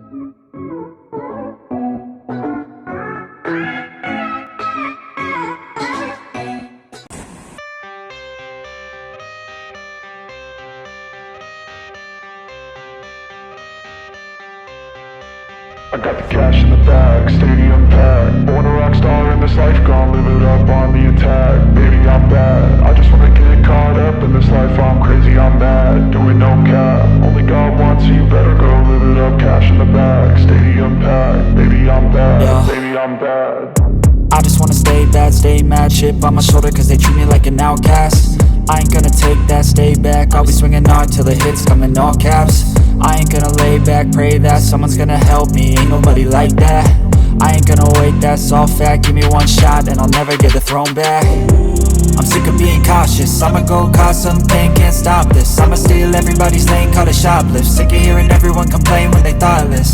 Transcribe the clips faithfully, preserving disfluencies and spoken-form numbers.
I got the cash in the bag, stadium packed. Born a rock star in this life, gonna live it up on the attack. Baby, I'm bad. I just wanna get caught up in this life. I'm crazy, I'm mad. Do it no cap. Only God wants you, better go live it up. Cash in the bag, stadium packed. Baby, I'm bad. Yeah. Baby, I'm bad. I just wanna stay bad, stay mad. Chip on my shoulder 'cause they treat me like an outcast. I ain't gonna take that, stay back. I'll be swinging hard till the hits come in all caps. I ain't gonna lay back, pray that someone's gonna help me. Ain't nobody like that. I ain't gonna wait, that's all fact. Give me one shot and I'll never get the throne back. I'm sick of being cautious. I'ma go cause something, can't stop this. I'ma steal everybody's lane, call it shoplift. Sick of hearing everyone complain when they thoughtless.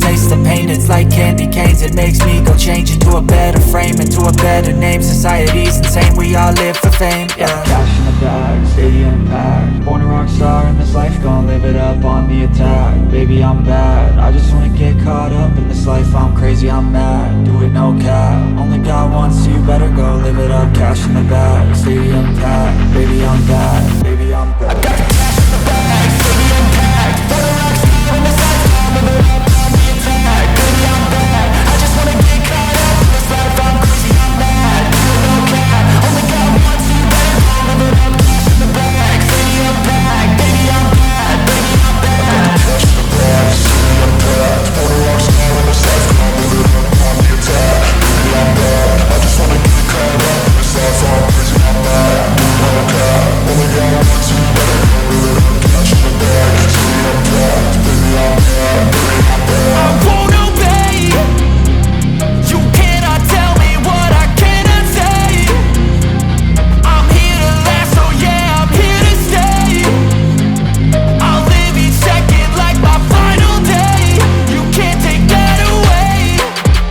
Taste the pain, it's like candy canes. It makes me go change into a better frame, into a better name. Society's insane, we all live for fame. Yeah. Cash in the bag, stadium packed. Born a rock star in this life, gonna live it up on the attack. Baby, I'm bad. I just wanna get caught up in this life. I'm crazy, I'm mad. Do it no cap. Only God wants you, better go live it up. Cash in the bag, stadium packed. Baby, I'm bad. Baby, I'm bad. I got the cash in the bag, stadium packed. Born a rock star in this life, gonna live it up on the attack. Baby, I'm bad. I just wanna get caught up in this life. I'm crazy, I'm mad. Do it no cap. Only God wants you, better go live it up. Cash in the bag, stadium packed. Baby, I'm bad. Baby, I'm bad. Cash in the bag, stadium packed. Born a rock star in this life, gonna live it up on the attack. Baby, I'm bad. I just wanna get caught up in this life. I'm crazy, I'm mad. Do it no cap. Only God wants you, better go live it up. Cash in the bag, stadium packed. Baby, I'm bad. Baby, I'm bad. I won't obey. You cannot tell me what I cannot say. I'm here to last, so yeah, I'm here to stay. I'll live each second like my final day. You can't take that away.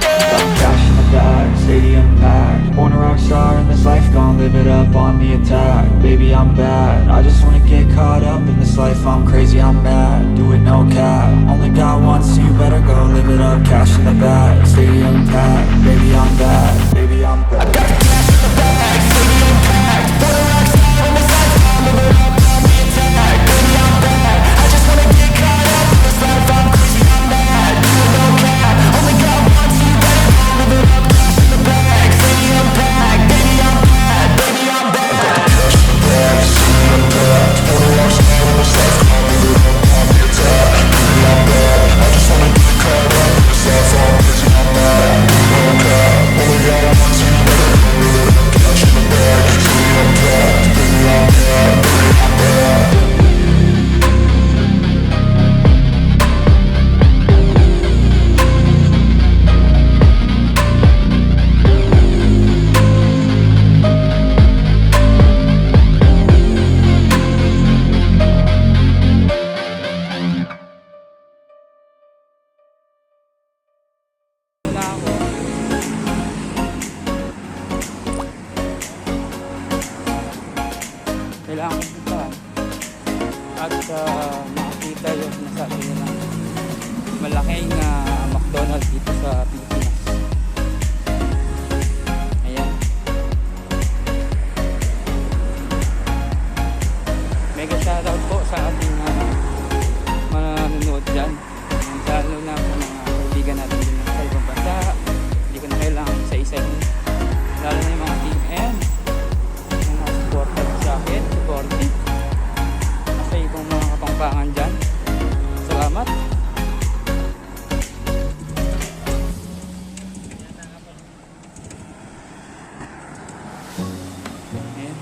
Yeah. Cash in the bag, stadium packed. Born a rock star in this life, gonna live it up on the attack. Baby, I'm bad. I just wanna get caught up in this life. I'm crazy, I'm mad. Do it no cap. Only God wants you, better go live it up. Cash in the bag, stadium packed. Baby, I'm bad. Baby, I'm bad. I got the cash in the bag, stadium packed. Born a rock star in this life, gonna live it up on the attack. Baby, I'm bad. I just wanna get caught up in this life. I'm crazy, I'm mad. Do it no cap. Only God wants you, better go live it up. Cash in the bag, stadium packed. Baby, I'm bad. Baby, I'm bad. Kailangan ko puntahan at, ah, makakita yung sinasabi nila malaking, ah, McDonald's dito sa Pilipinas. Ayan. Mega shoutout po sa ating, ah, manonood dyan. Lalo na sa mga kaibigan natin dyan sa ibang bansa. Hindi ko na kailangan isa-isahin. Lalo na yung mga Team M. Yung mga supporter sa akin, supportive. Sa ibang mga Kapampangan dyan. Salamat. Ayan.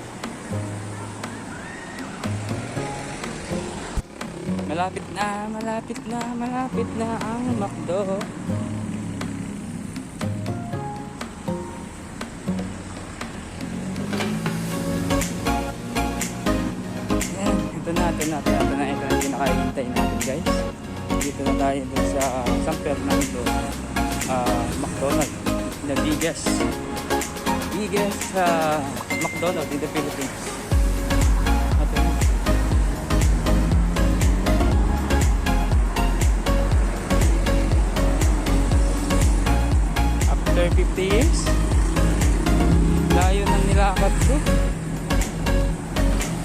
Malapit na, malapit na, malapit na ang McDo. Ayan, ito na, ito na, ito na, ito na, ito na yung pinakahihintay natin, guys. Dito na tayo dun sa San Fernando, ah, McDonald. The biggest, biggest, ah, McDonald in the Philippines. Ito na.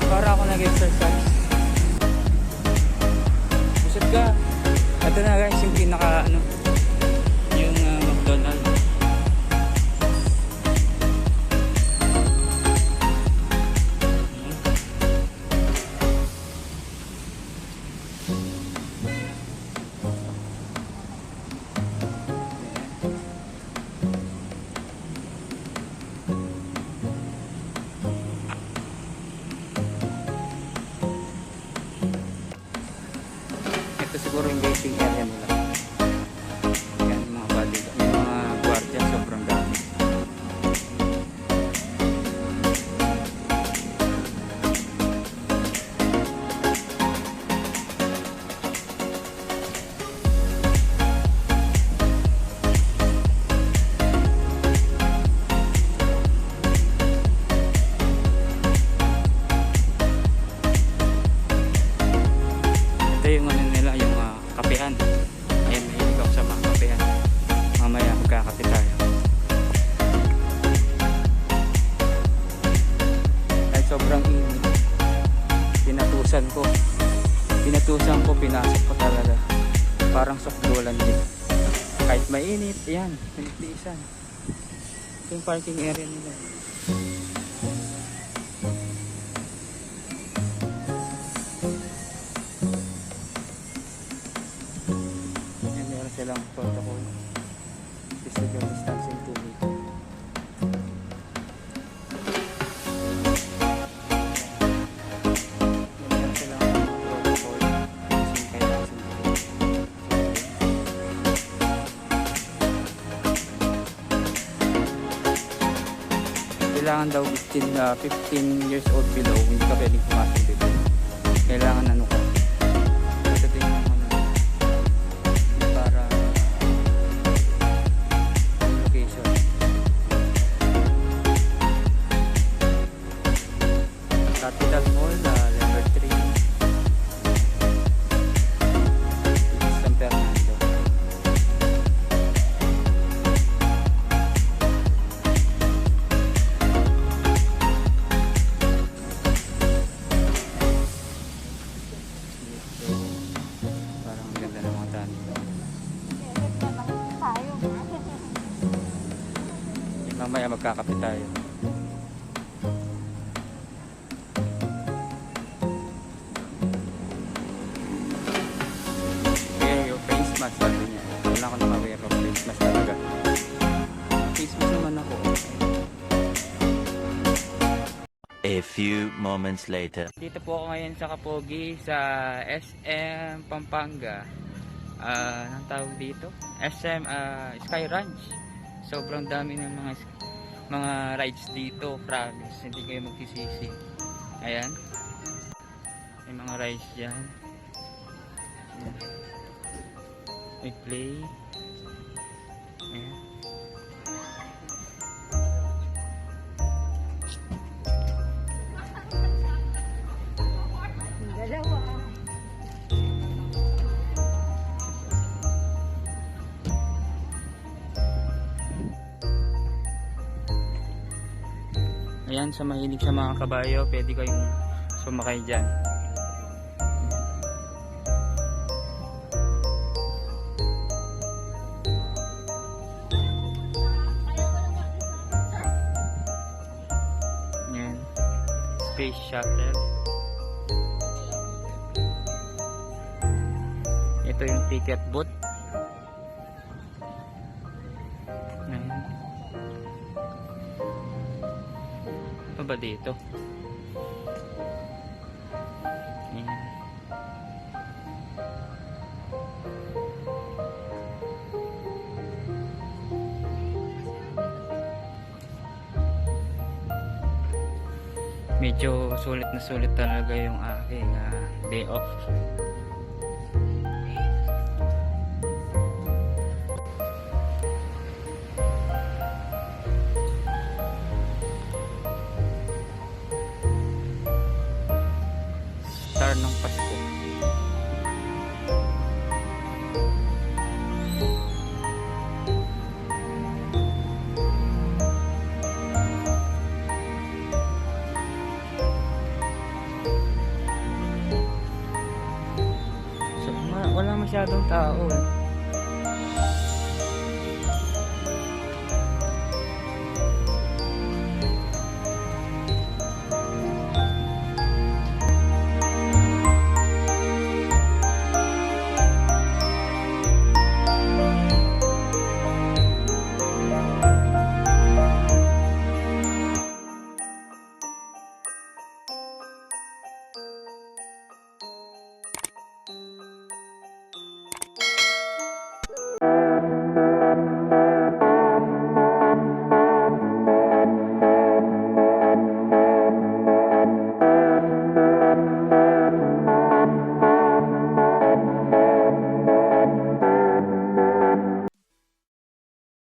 Para ako nag-exercise. Busog ka. Ito na guys, yung pinaka ano, yung ah, McDonald's. Ito siguro yung waiting area nila. Yan, yung mga bodyguard, yung mga gwardiya, sobrang dami. Ito yung ano nila, yung ah, kapehan. Ayan, mahilig ako sa mga kapehan. Mamaya magkakape tayo. Kahit sobrang init, pinatusan ko. Pinatusan ko, pinasok ko talaga. Parang sukdulan din. Kahit mainit, ayan, pinagtiisan. Ito yung parking area nila. Ayan, meron silang protocol. Physical distancing, two meter. Ayan, meron silang protocol. Kailangan daw fifteen, ah, fifteen years old below, hindi ka pwedeng pumasok dito. Kailangan ano ka. Ito din yung ano, para location. Capital Mall, ah, level three. San Fernando. Parang ang ganda ng mga tanong. Mamaya magkakape tayo. Wear your face mask, sabi niya. Wala akong naka-wear of face mask talaga. Face mask naman ako. A few moments later. Dito po ako ngayon sa Kapogi, sa S M Pampanga. Ah, anong tawag dito? S M, ah, Sky Ranch. Sobrang dami ng mga mga rides dito, promise, hindi kayo magsisisi. Ayan. May mga rides dyan. Ayan. May play. Ayan. Dalawa. Ayan, sa mahilig sa mga kabayo, pwede kayong sumakay dyan. Ayan. Space Shuttle. Ito yung ticket booth. Ayan. Ano ba dito? Ayan. Medyo sulit na sulit talaga yung aking, ah, day off. Star ng Pasko. Wala masyadong tao eh.